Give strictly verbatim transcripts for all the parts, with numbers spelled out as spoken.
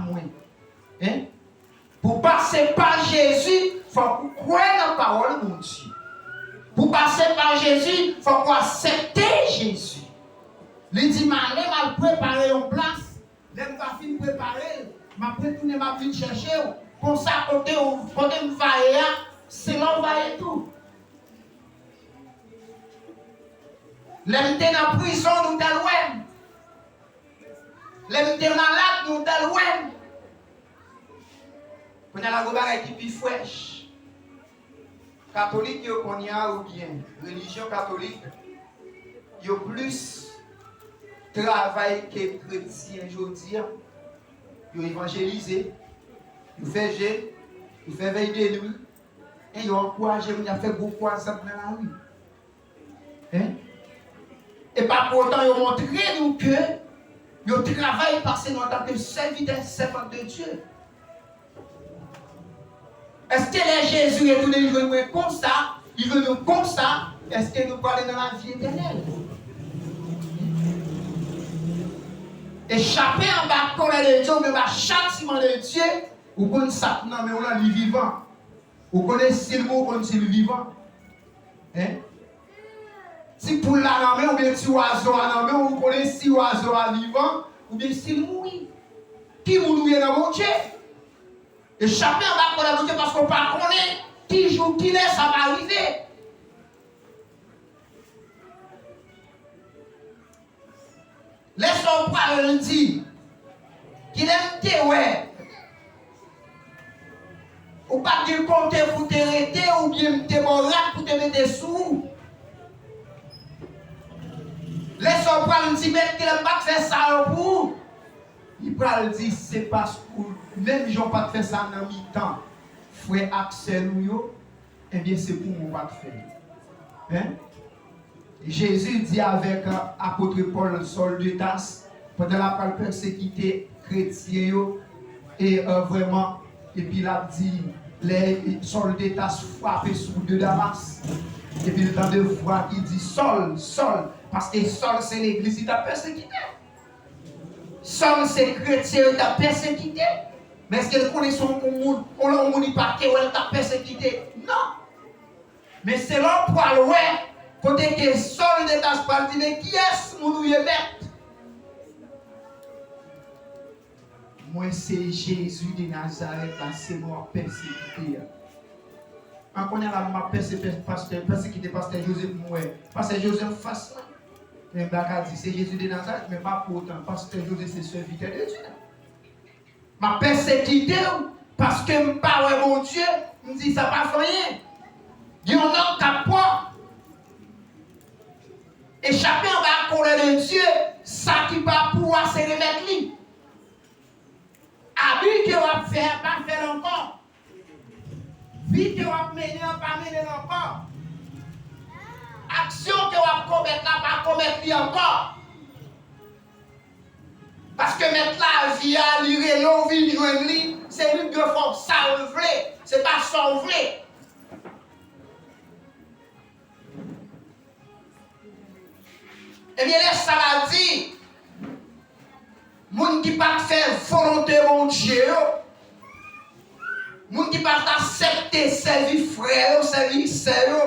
mwen. Hein? Pou pase pa Jezi, fòk ou kwè nan pawòl Bondye. Pou pase pa Jezi, fòk ou aksepte Jezi. Li di, "M ale, m al prepare yon plas. Lè m va fin prepare l, m ap retounen, m ap vin chèche w. Konsa, kote w, kote m va ye a, se la w va ye tou." Lè m te nan prizon, nou t al wè m. Lè m te malad, nou t al wè m. Kounye a la, gon bagay ki pi frèch. Katolik yo kounye a, oubyen relijyon katolik, yo plis travay ke kretyen jodi a. Yo evanjelize, yo fè jèn, yo fè vèy de nwi, e yo ankouraje moun, y ap fè gwo kwazad nan lari. Hein? E pa pou otan yo montre nou ke yo travay pase nou antanke sèvitè, sèvant de Dye. Èske lè Jezi retounen, li jwenn mwen konsa, li jwenn nou konsa, èske nou prale nan lavi etènèl? E chape anba kòlè de Dye, oubyen anba chatiman de Dye, ou konn sa k nan men w lan, li vivan. Ou konnen si l mò, ou konn si l vivan. Hein? Ti poul la nan men w, oubyen ti wazo a nan men w, ou konnen si wazo a vivan, oubyen si l mouri. Ki moun ou ye nan Bondye? E chape anba kòlè Bondye, paske w pa konnen ki jou, ki lè sa va rive. Lè sa w pral di, kilè m te wè ou pa t gen kote pou te rete, oubyen m te ba w rad pou te mete sou ou. Lè sa w pral di, "Mèt, kilè m pa t fè sa yo pou ou?" Li pral di, "Se paske w menm jan w pa t fè sa nan mitan frè ak sè nou yo, ebyen, se pou mwen w pa t fè l." Hein? Jezi di avèk, euh, apot Pòl, Sòl de Tas, pandan l ap pral pèsekite kretyen yo, e, euh, vrèman, epi l ap di, lè Sòl de Tas frape sou wout de Damas, epi l tande vwa ki di, "Sòl, Sòl," paske Sòl se legliz li t ap pèsekite. Sòl se kretyen yo t ap pèsekite. Men èske l konnen se yon moun, yon lòt moun li pa te wè l t ap pèsekite? Non. Men se lè w pral wè kote ke Sòl de Tas pral di, "Men kiyès moun ou ye, Mèt?" "Mwen se Jezi de Nazarèt la, se mwen w ap pèsekite a." An kounye a la, m ap pèse-, pè-, pastè, pèsekite pastè Joseph, m wè pastè Joseph fas mwen. Men m pa ka di se Jezi de Nazarèt, men pa pou otan pastè Joseph se sèvitè de Dye. M ap pèsekite w paske m pa wè Bondye, m di sa pa fè anyen. Gen yon nòt k ap pran. E chape anba kòlè de Dye, sa ki pa pou w a se remèt li. Abi ke w ap fè a, pa fè l ankò. Vi ke w ap mennen an, pa mennen l ankò. Aksyon ke w ap komèt la, pa komèt li ankò. Paske Mèt lavi a, li rele w vin jwenn li, se li ki dwe fè w sa l vle, se pa sa w vle. Ebyen, lè sa la di, moun ki pa t fè volonte Bondye yo, moun ki pa t aksepte sèvi frè yo, sèvi sè yo,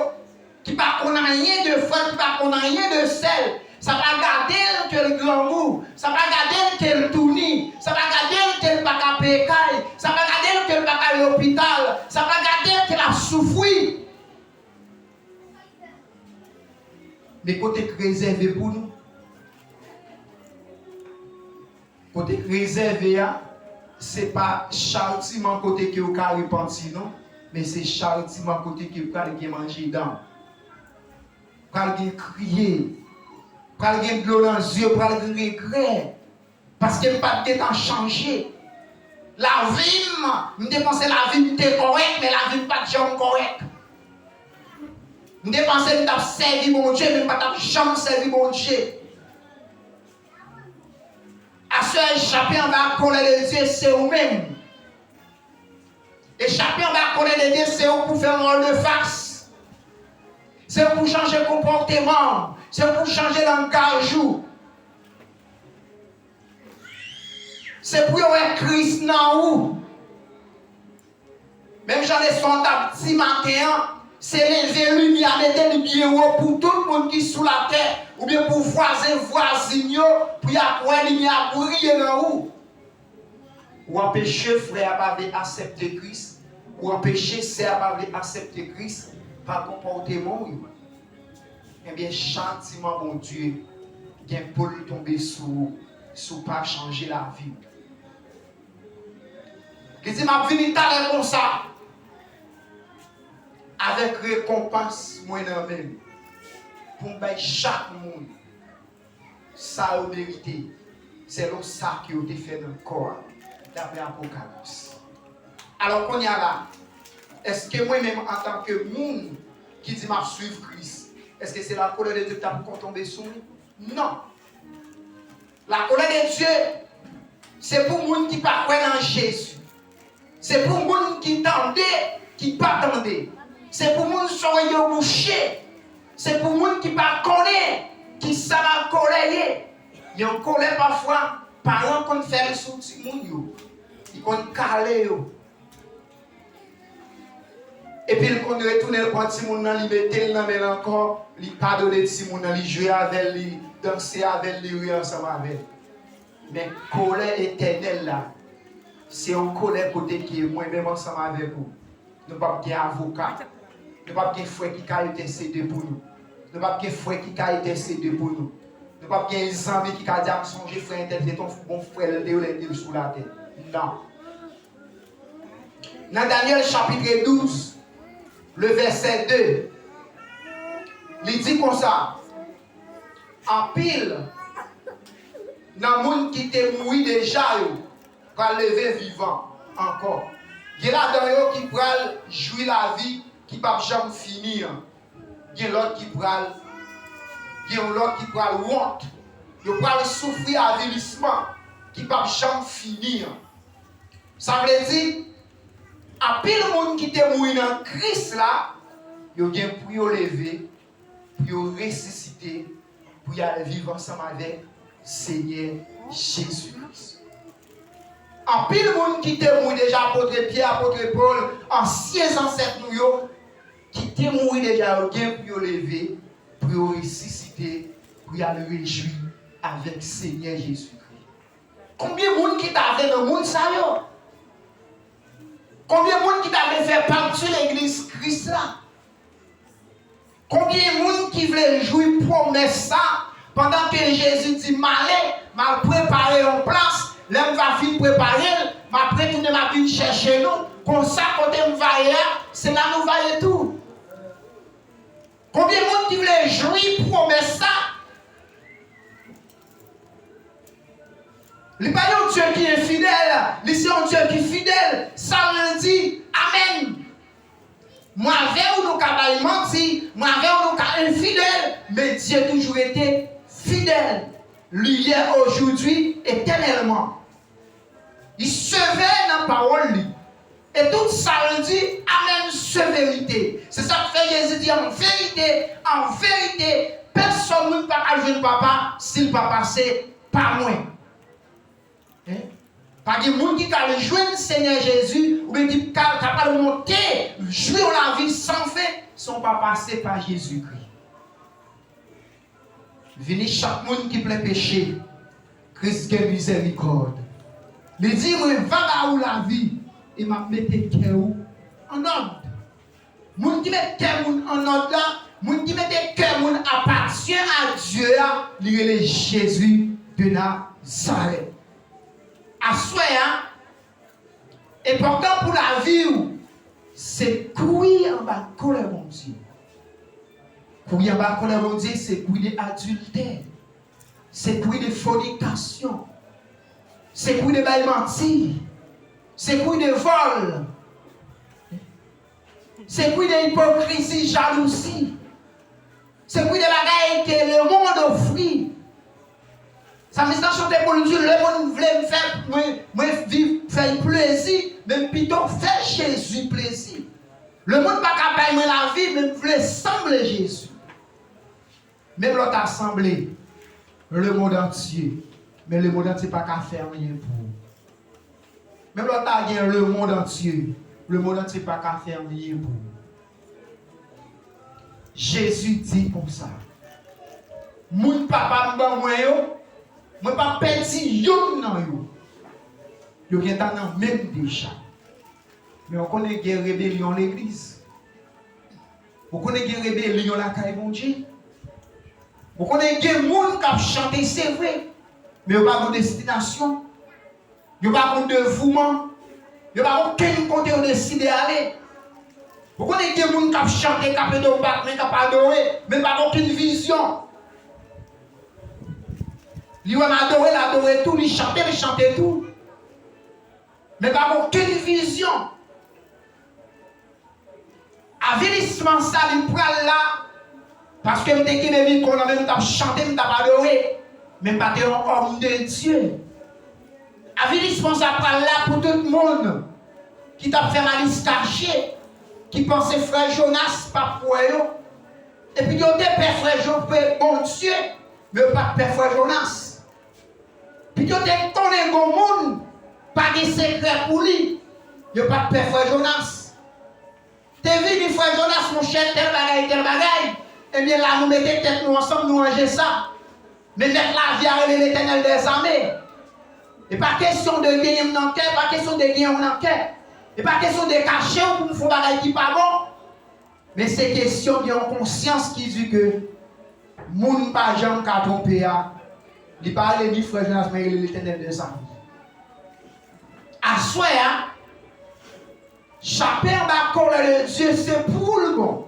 ki pa konn anyen de frè l, ki pa konn anyen de sè l, sa pa gade l ke l grangou, sa pa gade l ke l touni, sa pa gade l ke l pa ka peye kay, sa pa gade l ke l pa ka al lopital, sa pa gade l ke l ap soufri. Men kote k rezève pou nou? Kote k rezève a, se pa chatiman kote ke w ka repanti, non, men se chatiman kote ke pral gen manje dan, pral gen kriye, pral gen dlo nan zye, pral gen regrè. Paske m pa t gentan chanje. Lavi m, m te panse lavi m te kòrèk, men lavi m pa t janm kòrèk. M te panse m t ap sèvi Bondye, men m pa t ap janm sèvi Bondye. Aswè, chape anba kòlè de Dye, se ou menm. E chape anba kòlè de Dye, se ou pou fè yon vòltefas. Se ou pou chanje konpòteman w. Se ou pou chanje langaj ou. Se pou yo wè Kris nan ou. Menm jan leson an t ap di maten an, se leve limyè a, mete li byen wo pou tout moun ki sou latè, oubyen pou vwazen, vwazin yo, pou y ap wè limyè a briye nan ou. Ou anpeche frè a pa vle aksepte Kris, ou anpeche sè a pa vle aksepte Kris pa konpòteman w yo. Ebyen, chatiman Bondye gen pou l tonbe sou ou si w pa chanje lavi w. Li di, "M ap vini talè konsa, avèk rekonpans mwen nan men m, pou m bay chak moun sa yo merite, sèlon sa ke yo te fè nan kò a," daprè Apokalips. Alò, kounye a la, èske mwen menm, antanke moun ki di m ap swiv Kris, èske se la colère de Dieu ki ta pou konn tonbe sou mwen? Non. La colère de Dieu, se pou moun ki pa kwè nan Jezi. Se pou moun ki tande, ki pa tande. Se pou moun zorèy yo bouche. Se pou moun ki pa konnen ki sa la kolè ye. Yon kolè pafwa, paran konn fè l sou timoun yo. Li konn kale yo. Epi l konn retounen l pran timoun nan, li mete l nan men l ankò, li padone timoun nan, li jwe avè l, li danse avè l, li ri ansanm avè l. Men kolè etènèl la, se yon kolè kote ke mwen menm ansanm avèk ou, nou p ap gen avoka, nou p ap gen frè ki ka entèsede pou nou, nou p ap gen frè ki ka entèsede pou nou, nou p ap gen zanmi ki ka di, "A m sonje frè entèl, se te yon bon frè l te ye lè l te sou latè." Non. Nan Danyèl chapitre douz, le vèsè de, li di konsa, anpil nan moun ki te mouri deja yo pral leve vivan ankò. Gen ladan yo ki pral jwi lavi ki p ap janm fini an. Gen lòt ki pral, gen yon lòt ki pral wont. Yo pral soufri avilisman ki p ap janm fini an. Sa vle di, anpil moun ki te mouri nan Kris la, yo gen pou yo leve, pou yo resisite, pou y al viv ansanm avèk Senyè Jezi Kris. Anpil moun ki te mouri deja, apot Pyè, apot Pòl, ansyen zansèt nou yo, ki te mouri deja, yo gen pou yo leve, pou yo resisite, pou y al rejwi avèk Senyè Jezi Kris. Konbyen moun ki ta vle nan moun sa yo? Konbyen moun ki ta vle fè pati legliz Kris la? Konbyen moun ki vle jwi pwomès sa, pandan ke Jezi di, "M ale, m al prepare yon plas, lè m va fin prepare l, m ap retounen, m ap vin chèche nou, konsa kote m va ye a, se la nou va ye tou"? Konbyen moun ki vle jwi pwomès sa? Li pa yon Dye ki enfidèl, li se yon Dye ki fidèl. Sa l di, amèn. Mwen avè w, nou ka bay manti, mwen avè w, nou ka enfidèl, men Dye toujou rete fidèl. Li yè, ojodi, etènèlman. Li sevè nan pawòl li. E tout sa l di, amèn, se verite. Se sa k fè Jezi di, an verite, an verite, pèsonn moun pa ka jwenn Papa si l pa pase pa mwen. Hein? Pa gen moun ki ka al jwenn Senyè Jezi, oubyen ki ka, ka pral monte, jwi yon lavi san fen, si w pa pase pa Jezikri. Vini chak moun ki plen peche, Kris gen mizèrikòd. Li di, "Mwen va ba ou lavi, e m ap mete kè ou an òd." Moun ki met kè moun an òd la, moun ki mete kè moun apatyen a Dye a, li rele Jezi de Nazarèt. Aswè a, enpòtan pou lavi w, se kouri anba kolè Bondye. Kouri anba kolè Bondye, se kouri de adiltè, se kouri de fònikasyon, se kouri de bay manti, se kouri de vòl, se kouri de ipokrizi, jalouzi. Se kouri de bagay ke lemonn ofri. Sa misye chante pou l di, lemonn vle m fè, mwen, mwen viv, fè l plezi, men m pito fè Jezi plezi. Lemonn pa ka bay mwen lavi, men m vle sanble Jezi. Menm lè w ta sanble lemonn antye, men lemonn antye pa ka fè anyen pou ou. Menm lè w ta gen lemonn antye, lemonn antye pa ka fè anyen pou ou. Jezi di konsa, moun Papa m ban mwen yo, mwen p ap pèdi youn nan yo. Yo gentan nan men m deja. Men w konnen gen rebelyon legliz. Ou konnen gen rebelyon lakay Bondye. Ou konnen gen moun k ap chante, se vre, men yo pa gon destinasyon. Yo pa gon devouman. Yo pa gon okenn kote yo deside ale. Ou konnen gen moun k ap chante, k ap ede w bat men, k ap adore, men pa gon okenn vizyon. Li wè m adore, l adore tou, li chante, li chante tou. Men pa gon okenn vizyon. Avilisman sa li pral la, paske m te kenbe mikwo nan men m, m t ap chante, m t ap adore, men m pa te yon homme de Dieu. Avilisman sa pral la pou tout moun ki t ap fè malis kache, ki panse frè Jonas p ap wè yo. Epi yo te pè frè Jo-, pè Bondye, men yo pa t pè frè Jonas. Pitit yo te konnen gon moun pa gen sekrè pou li. Yo pa t pè frè Jonas. Te vini frè Jonas, monchè, tèl bagay, tèl bagay. Ebyen, la nou mete tèt nou ansanm, nou ranje sa. Men mèt lavi a rele Letènèl dèzame. E pa kesyon de genyen m nan kè, pa kesyon de genyen w nan kè. E pa kesyon de kache w pou m fè yon bagay ki pa bon. Men se kesyon gen yon konsyans ki di ke moun pa janm ka twonpe a. Li pa rele ni frè Jonas, men rele Letènèl dèzame. Aswè a, chape anba kolè de Dye, se pou l bon.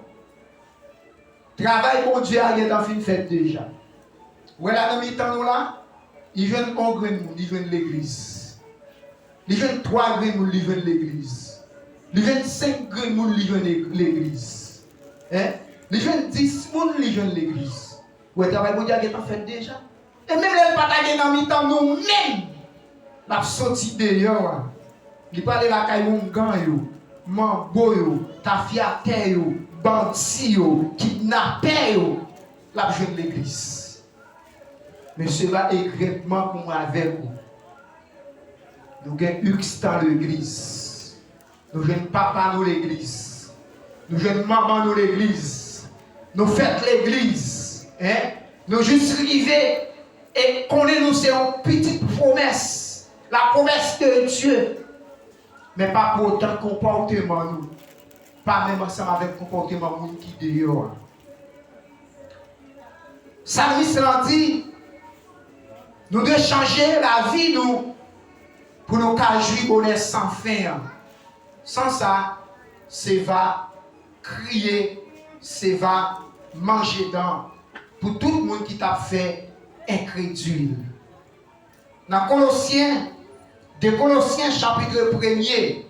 Travay Bondye a gentan fin fèt deja. Ou wè la nan mitan nou la, li jwenn yon grenn moun, li jwenn legliz. Li jwenn twa grenn moun, li jwenn legliz. Li jwenn senk grenn moun, li jwenn e-, legliz. Hein? Li jwenn dis moun, li jwenn legliz. Ou wè travay Bondye a gentan fèt deja. E menm lè l pa ta gen nan mitan nou menm, l ap soti deyò a. Li prale lakay oungan yo, manbo yo, tafyatè yo, bandi yo, kidnapè yo, l ap jwenn legliz. Men se pa egretman pou mwen avèk ou. Nou gen ukstan legliz. Nou jwenn papa nou legliz. Nou jwenn manman nou legliz. Nou fèt legliz. Hein? Nou jis rive e konnen nou se yon pitit pwomès. La promesse de Dieu. Men pa pou otan konpòteman nou pa menm ansanm avèk konpòteman moun ki deyò a. Salmis lan di, nou dwe chanje lavi nou pou nou ka jwi bonè san fen an. San sa, se va kriye, se va manje dan pou tout moun ki t ap fè enkredil. Nan Kolosyen, de Kolosyen chapit premye,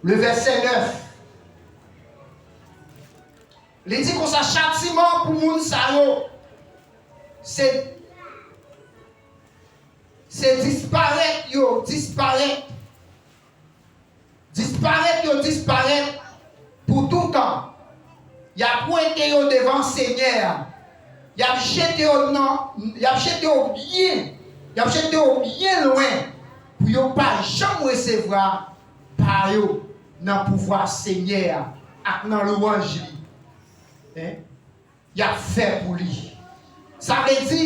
le vèsè nèf, li di konsa, chatiman pou moun sa yo, se, se disparèt yo disparèt. Disparèt yo disparèt pou toutan. Y ap wete yo devan Senyè a. Y ap jete yo nan, y ap jete yo byen, y ap jete yo byen lwen pou yo pa janm resevwa pa yo nan pouvwa Senyè a ak nan lwanj li. Hein? Y ap fè pou li. Sa vle di,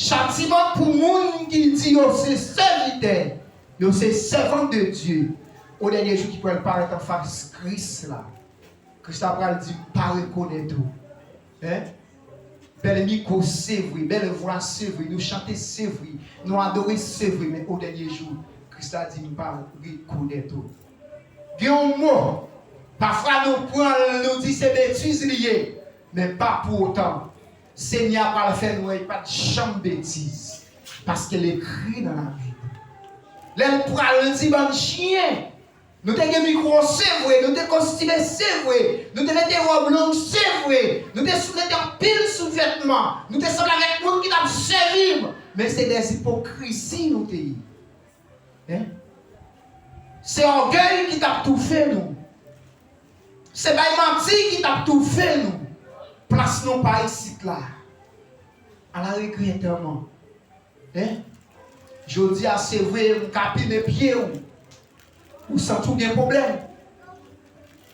chatiman pou moun ki di yo se sèvitè, yo se sèvant de Dye, o dènye jou ki pral parèt anfas Kris la. Kris la pral di, m pa rekonèt ou. Hein? Bèl mikwo, se vre. Bèl vwa, se vre. Nou chante, se vre. Nou adore, se vre. Men o dènye jou, Kris la di, m pa rekonèt ou. Gen yon mo, pafwa nou pran l, nou di se betiz li ye. Men pa pou otan, Senyè a pral fè nou wè li pa t janm betiz, paske l ekri nan Labib. Lè l pral di bann chen, nou te gen mikwo, se vre, nou te kostime, se vre, nou te mete wòb long, se vre, nou te sou, mete anpil souvètman, nou te sanble avèk moun ki t ap sèvi m, men se dèzipokrizi nou te ye. Hein? Se ògèy ki t ap toufe nou. Se bay manti ki t ap toufe nou. Plas nou pa isit la. Ala regrètman. Hein? Jodi a, se vre, m ka pimen pye w. ou santi w gen pwoblèm.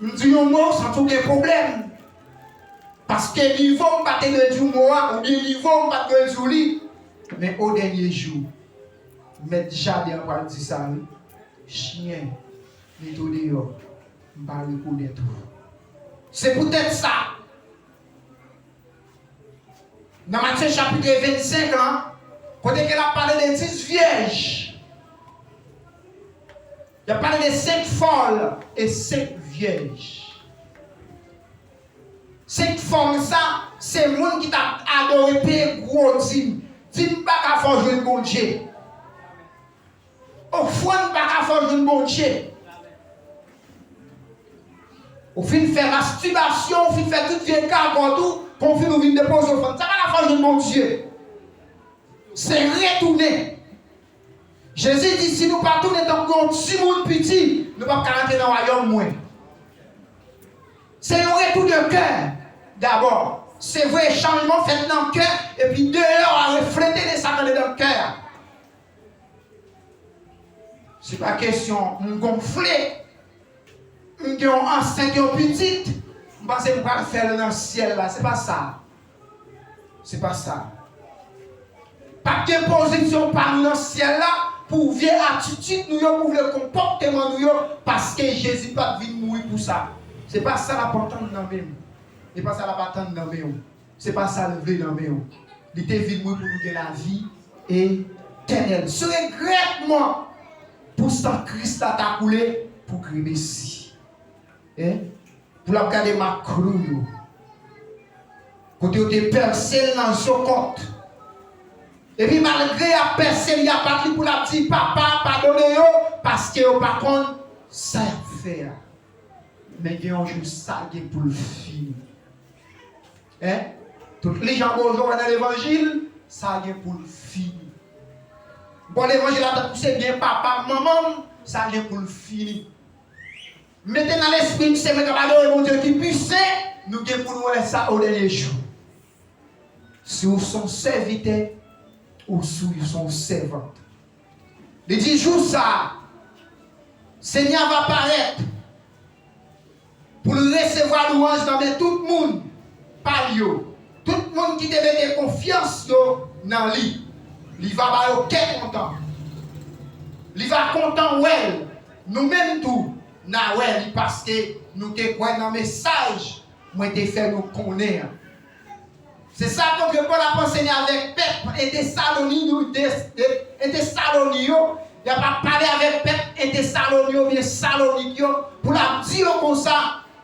M di yon mo, ou santi w gen pwoblèm. Paske nivo m pa te dwe di w mo a, oubyen nivo m pa t dwe di w li. Men o dènye jou, mèt jaden an pral di sa, wi. Chyen, mete w deyò. M pa rekonèt ou. Se poutèt sa, nan Matye chapit vennsenk lan, kote ke l ap pale de dis vyèj, l ap pale de senk fòl e senk vyèj. Senk fòl sa, se moun ki t ap adore, peye gwo dim. Dim pa ka fè w jwenn Bondye. Ofrann pa ka fè w jwenn Bondye. Ou fin fè mastibasyon, ou fin fè tout vye gagòt ou, kon fin ou vin depoze ofrann. Sa pa ka fè w jwenn Bondye. Se retounen. Jezi di, si nou pa tounen tankou yon timoun piti, nou p ap ka rantre nan wayòm mwen. Se yon retou de kè dabò. Se vre, chanjman fèt nan kè, epi deyò a reflete de sa k anndan kè a. Se pa kesyon m gonfle, m gen yon ansent, yon pitit, m panse m pral fè l nan syèl la. Se pa sa. Se pa sa. Pa t gen pozisyon pa nou nan syèl la pou vye atitid nou yo, pou vye konpòteman nou yo, paske Jezi pa t vin mouri pou sa. Se pa sa l ap atann nan men m. Se pa sa l ap atann nan men w. Se pa sa l vle nan men w. Li te vin mouri pou nou gen lavi etènèl. Se regrètman pou san Kris la ta koule pou Grimesi. Hein? Pou l ap gade mak klou yo. Kote yo te pèse l nan zokòt. Epi malgre y ap pèse l, y ap bat li pou l ap di, Papa, padone yo, paske yo pa konn sa y ap fè a. Men gen yon jou sa gen pou l fini. Hein? Tout li jan gwo jou nan levanjil, sa gen pou l fini. Bon, levanjil la tankou se byen papa m, manman m, sa gen pou l fini. Mete nan lespri n se mwen k ap adore Bondye ki pi sen, nou gen pou n wè sa o dènye jou. Si w se yon sèvitè, ou si w se yon sèvant. Li di, jou sa a, Senyè a va parèt pou l resevwa lwanj nan men tout moun pa l yo. Tout moun ki te mete konfyans yo nan li. Li va ba yo kè kontan. Li va kontan wè l. Nou menm tou, n a wè li paske nou te kwè nan mesaj mwen te fè nou konnen an. Se sa apot Pòl ap ansenye avèk pèp en Tesaloni, nou, de, de, en Tesaloni yo. L ap pale avèk pèp en Tesaloni yo, oubyen Salonik yo, pou l ap di yo konsa,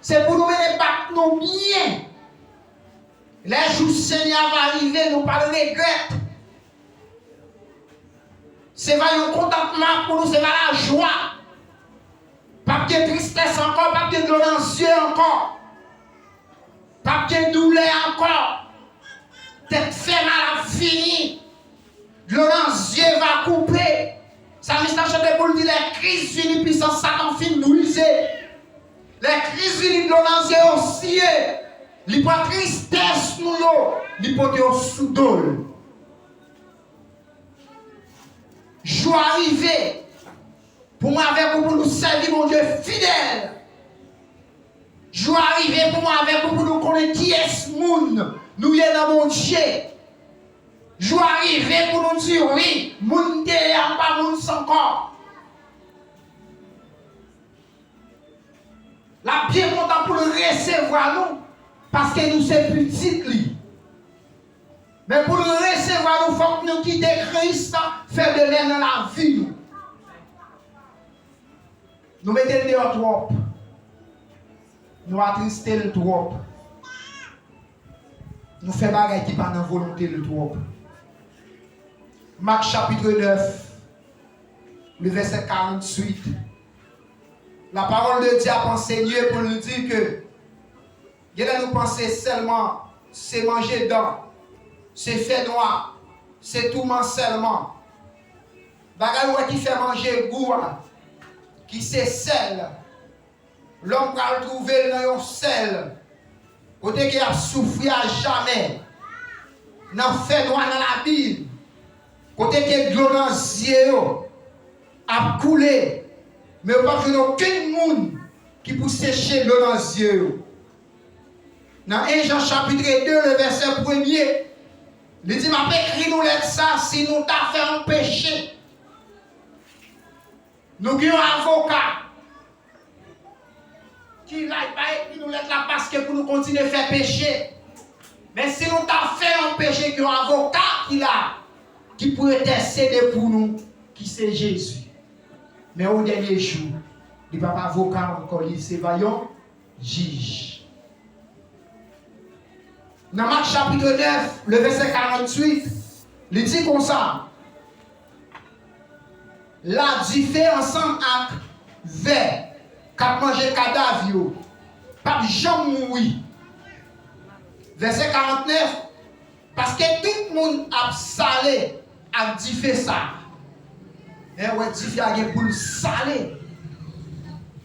se pou nou mennen bak nou byen. Lè jou Senyè a va rive, nou pral regrèt. Se va yon kontantman pou nou, se va lajwa. P ap gen tristès ankò, p ap gen dlo nan zye ankò. P ap gen doulè ankò. Tèt fè mal ap fini. Dlo nan zye va koupe. Salmis la chante pou l di, lè Kris vini, pisans Satan fin brize. Lè Kris vini, dlo nan zye yo siye. Li pran tristès nou yo, li pote yo sou do l. Jou a rive pou mwen avèk ou pou nou sèvi Bondye fidèl. Jou a rive pou mwen avèk ou pou nou konnen kiyès moun nou ye nan Bondye. Jou a rive pou nou di wi, moun m te ye a m pa moun sa ankò. L ap byen kontan pou l resevwa nou, paske nou se pitit li. Men pou l resevwa nou, fòk nou kite Kris fè demè nan lavi nou. Nou mete l deyò twòp. Nou atriste l twòp. Nou fè bagay ki pa nan volonte l twòp. Mak chapit nèf, le vèsè karanntuit. La parole de Dieu ap ansenye pou l di ke genlè nou panse sèlman se manje dan, se fènwa, se touman sèlman. Bagay ou wè ki fè manje gou a, ki se sèl, lòm pral twouve l nan yon sèl, kote ke y ap soufri a jamè, nan fènwa, nan labim, kote ke dlo nan zye yo ap koule, Men yo p ap jwenn okenn moun ki pou seche dlo nan zye yo. Nan en Jan chapit de, le vèsè premye, li di, "M ap ekri nou lèt sa, si nou ta fè yon peche, nou gen yon avoka ki la, li pa ekri nou lèt la paske pou nou kontinye fè peche. Men si nou ta fè yon peche, gen yon avoka ki la, ki pou entèsede pou nou, ki se Jezi. Men o dènye jou, li p ap avoka ankò, li se va yon jij." Nan Mak chapit nèf, le vèsè karannwit, li di konsa, "La dife ansanm ak vè k ap manje kadav yo p ap janm mouri." Vèsè karannèf, "Paske tout moun ap sale ak dife sa." Lè w wè dife a gen pou l sale.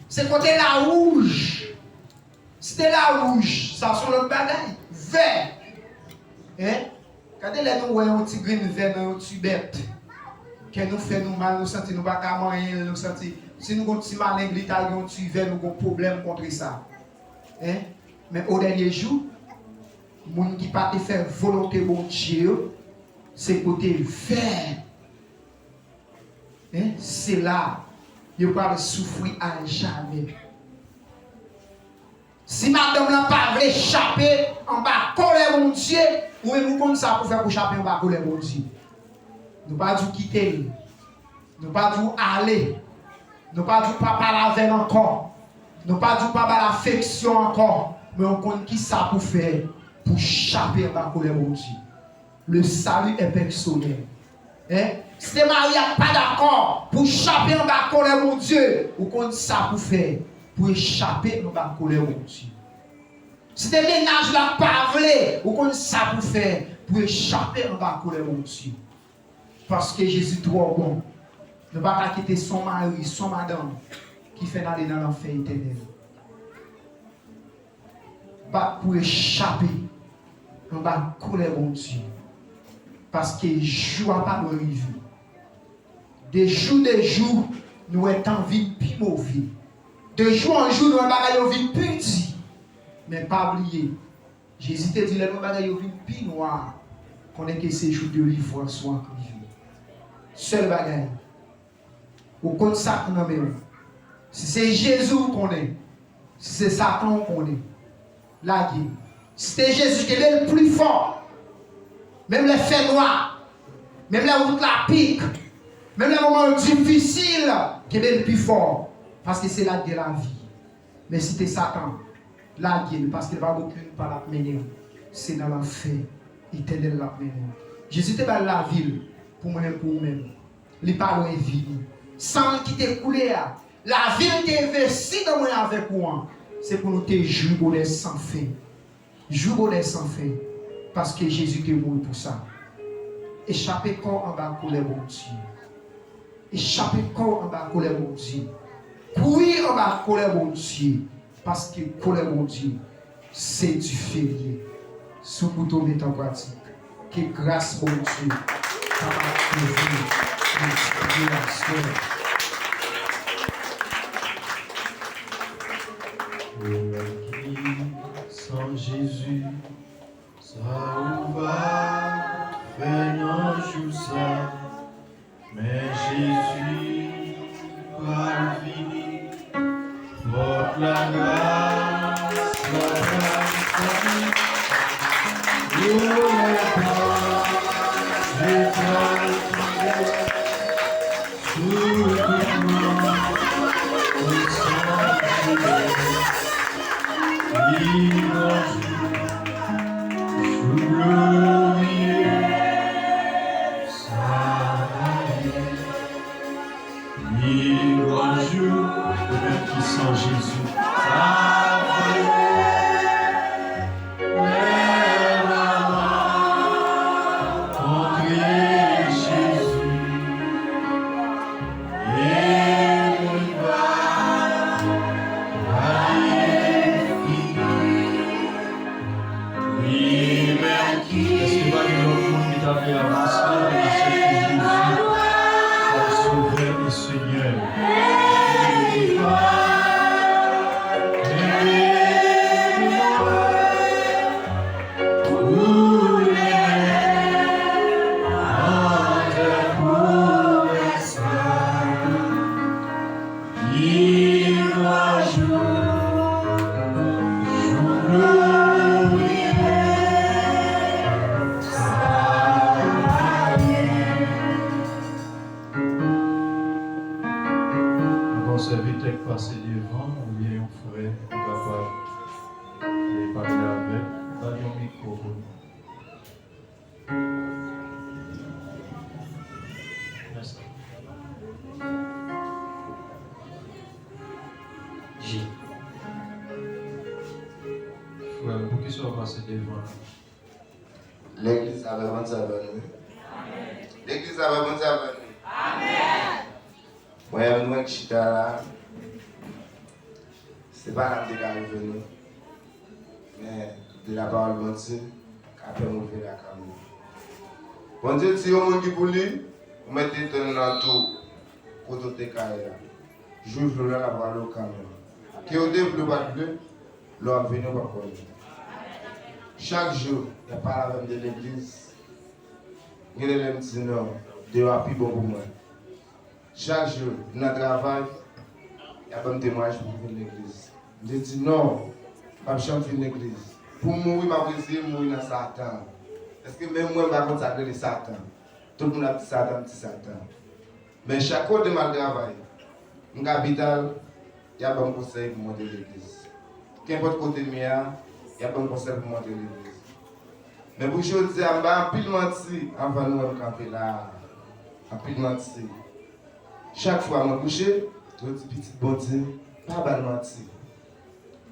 Se kote la wouj. Si te la wouj, sa se yon lòt bagay. Vè. Hein? Gade lè nou wè yon ti grenn vè nan yon ti bèt. Kè nou fè nou mal, nou santi nou pa ka manyen l, nou santi, si nou gon ti maleng, li ta gen yon ti vè, nou gon pwoblèm kont sa. Hein? Men o dènye jou, moun ki pa te fè volonte Bondye yo, se kote vè. Hein? Se la yo pral soufri a jamè. Si madanm lan pa vle chape anba kòlè Bondye, ou menm ou konn sa pou fè pou chape anba kòlè Bondye. Nou pa di w kite l. Nou pa di w ale. Nou pa di w pa pale avè l ankò. Nou pa di w pa ba l afeksyon ankò. Men ou konn ki sa pou fè pou chape anba kòlè Bondye. Le salut est personnel. Hein? Si te mari a pa dakò pou chape anba kòlè Bondye, ou konn sa pou fè pou echape anba kòlè Bondye. Si te mennaj la pa vle, ou konn sa pou fè pou echape anba kòlè Bondye. Paske Jezi twò bon. Nou pa ka kite son mari, son madanm ki fè n ale nan lanfè etènèl. Bat pou echape anba kòlè Bondye. Paske jou a pa dwe rive. De jou de jou, nou wè tan vin pi move. De jou an jou, nou wè bagay yo vin pi di. Men pa bliye, Jezi te di, lè nou wè bagay yo vin pi nwa, konnen ke se jou delivrans ou an k rive. Sèl bagay, ou konn sa k nan men w. Si se Jezi ou konnen, si se Satan ou konnen, lage l. Si se Jezi, kenbe l pli fò. Menm lè fè nwa, menm lè wout la pik, menm lè moman yo difisil, kenbe l pi fò. Paske se la k gen lavi. Men si te Satan, lage l, paske l pa gen okenn pa l ap mennen w. Se nan lanfè etènèl l ap mennen w. Jezi te bay lavi l pou mwen menm, pou ou menm. Li pa lwen vini. San l ki te koule a, lavi l te envesti nan mwen avèk ou an, se pou nou te jwi bonè san fen. Jou bonè san fen, paske Jezi te mouri pou sa. Echape kò w anba kòlè Bondye. Echape kò w anba kòlè Bondye. Kouri anba kòlè Bondye, paske kòlè Bondye, se dife l ye. Si w koute w met an pratik, ke gras Bondye kapab kouvri nou, priye aswè. Ou ki san Jezi, sa ou va fè nan jou sa? Men Jezi pral vini, pòt lagras la pral fèmen. Yo, lè pòt yo pral tonbe. Sou tout moun, pou san Jezi, li gran jou, jou glorye, sa va ye. Li gran jou, ou menm ki san Jezi, sa va ye. Lè laman kontre Jezi, e li va gade figi li menm ki. Èske pa gen lòt moun ki ta vle avanse, vin asepte Jezi kòm Sovè e Senyè? Yon sèvitè k pase devan oubyen yon frè ou kapab, e, pale avèk, ba l yon mikwo pou nou. Mèsi. J. Frè m, poukisa w pase devan la? Legliz la vrèman di avè nou. Legliz la vrèman di avè nou. Mwen menm mwen k chita la, se pa la m te ka rive non. Men de la pawòl Bondye ka pèmèt m rive la kanmenm. Bondye di yon moun ki pou li, ou mèt detann nan tou kote w te ka ye a. Jou vle w la, l ap rale w kanmenm. Ke w te vle w pa t vle, lè w ap vini w p ap konnen. Chak jou y ap pale avè m de legliz. Gen de lè m di non, deyò a pi bon pou mwen. Chak jou m nan travay, y ap ban m temwayaj pou m vin legliz. M te di non, m p ap janm vin legliz. Pou m mouri, m ap reziye m mouri nan Satan. Paske menm mwen m pa konn sa k rele Satan. Tout moun ap di Satan, m di Satan. Men chak kote m al travay, m kapital, y ap ban m konsèy pou m monte legliz. Kenpòt kote m ye a, y ap ban m konsèy pou m monte legliz. Men pou jodi a, m bay anpil manti anvan nou wè m kanpe la a. Anpil manti. Chak fwa mwen kouche, yo di pitit Bondye, pa ba l manti.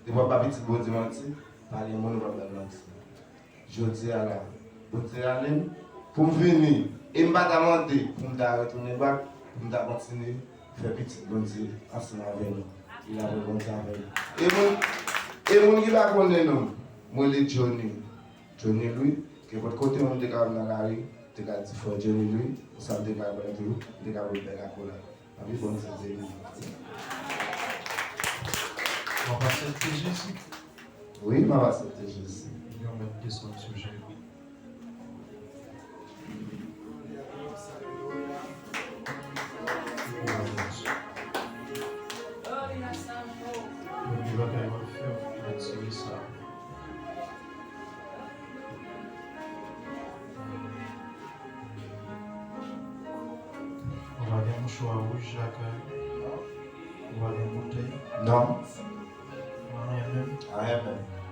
Depi w ap ba pitit Bondye manti, pa gen moun ou p ap ba l manti. Jodi a la, Bondye rale m pou m vini. E m pa ta mande pou m ta retounen bak, pou m ta kontinye fè pitit Bondye ansanm avè nou. Li la pou Bondye avè nou. E moun, e moun ki pa konnen non m, mwen rele Johnny. Johnny Louis, kenpòt kote moun te ka wè m nan lari, te ka di frè Johnny Louis, konsa m te ka konnen toujou, m te ka wè bèl akola. Anvi Bondye beni. W ap aksepte Jezi? Wi, m ap aksepte Jezi. Yon mèt desann sou jenou. Premye bagay w ap fè, w ap retire sa. Ou pa gen mouchwa wouj lakay ou? Ou pa gen boutèy? Non. Anyen menm? Anyen menm.